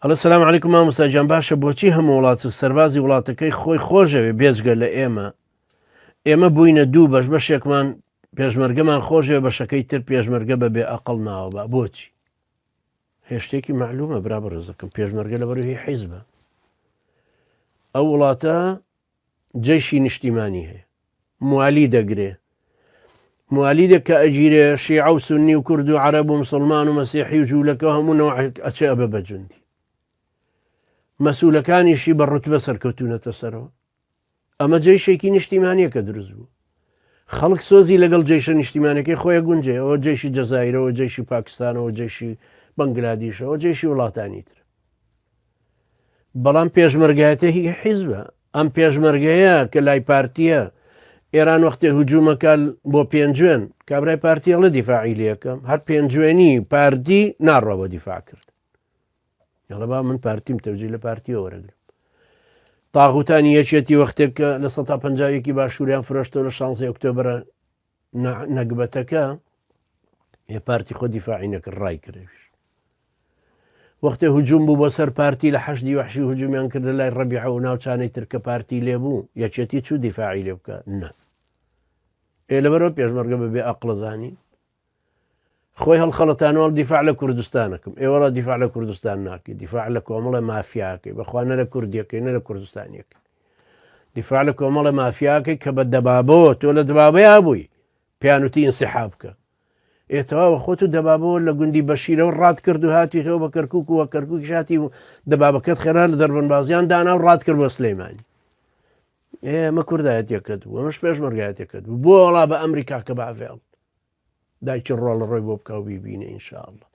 ئەڵێ سلام علیکم مامۆستا گیان، باشە بۆچی هەموو وڵات و سەربازی وڵاتەکەی خۆی خۆشەوێ بێجگە لە ئێمە؟ ئێمە بووینە دوو بەش، بەشێکمان پێشمەرگەمان خۆشەوێ، بەشەکەی تر پێشمەرگە بە بێ ئەقڵ ناوە با. بۆچی؟ هێشتێکی معلومە برا بەڕێزەکەم، پێشمەرگە لەبەر هی حیزبە. ئەو وڵاتە جەیشی نیشتیمانی هەیە، موالی دەگرێ، موالیدێک کە ئەگیرێ شیعە و سنی و کورد و عەرەب و مسلمان و مەسیحی و جوولەکە هەموو نەوعێک ئەچێ ئەبێ بە جوندی. مەسوولەکانیشی بە ڕوتبە سەرکەوتوونەتە سەرەوە. ئەمە جەیشێکی نیشتیمانیە کە دروست بوو. خەڵک سۆزی لەگەڵ جەیشە نیشتیمانەکەی خۆی گونجێ، ئەوە جەیشی جەزایرەوە، جەیشی پاکستانەوە، جەیشی بەنگلادیشەوە، جەیشی وڵاتانی تر. بەڵام پێشمەرگایەتە هی حیزبە. ئەم پێشمەرگەیە کە لای پارتیە، ئێران وەختێ هجوومەکە بۆ پێنجوێن، کابرای پارتی ئەڵێ دیفاعی لێکەم، هەر پێنجوێنی پارتی ناڕوا بۆ دیفاع کرد. ئەڵێ با من پارتیم تەوجی لە پارتیەوە وەرەگرم. تاغوتانی یەکێتی وەختێک کە لە 151 باشووریان فرۆشتەوە لە 16 ئۆکتۆبرە نەگبەتەکە، ێ پارتی خۆ دیفاعی نەکرد، ڕای کردویش. وەختێ هجوم بوو بۆ سەر پارتی لە حەشدی وەحشی هجومیان کردە لای ڕەبیعە و ناوچانەی تر کە پارتی لێ بوو، یەکێتی چوو دیفاعی لێ بکە؟ نا. ئێ لەبەرەوە پێشمەرگە بە بێ ئەقڵە زانین. خۆی هەڵخەڵەتانەوە دیفاع لە کوردستانەکەم، ئێوەڵا دیفاع لە کوردستان ناکەی، دیفاع لە کۆمەڵە مافیاکەی، بەخوا نە لە کوردیەکەی نە لە کوردستانیەکەی. دیفاع لە کۆمەڵە مافیاکەی کە بە دەبابەوە تۆ لە دەبابەیا بووی پێیان وتی ئینسحاب بکە. ئێ تەواوە خۆت و دەبابەوە لە گوندی بەشیرەوە ڕات کرد و هاتیتەوە بە کەرکوک و کەرکوکیش هاتی و دەبابەکەت خێرا لە دەربەندبازیان دانا و ڕات کرد بۆ سلەیمانی. ئێ ئەمە کوردایەتیەکەت بوو، ئەمەش پێشمەرگایەتیەکەت بوو. بۆ وەڵا بە ئەمریکا کە باڤێڵ دایکی ڕۆڵە ڕۆی بۆ بکە و بیبینە ئینشاءاللە.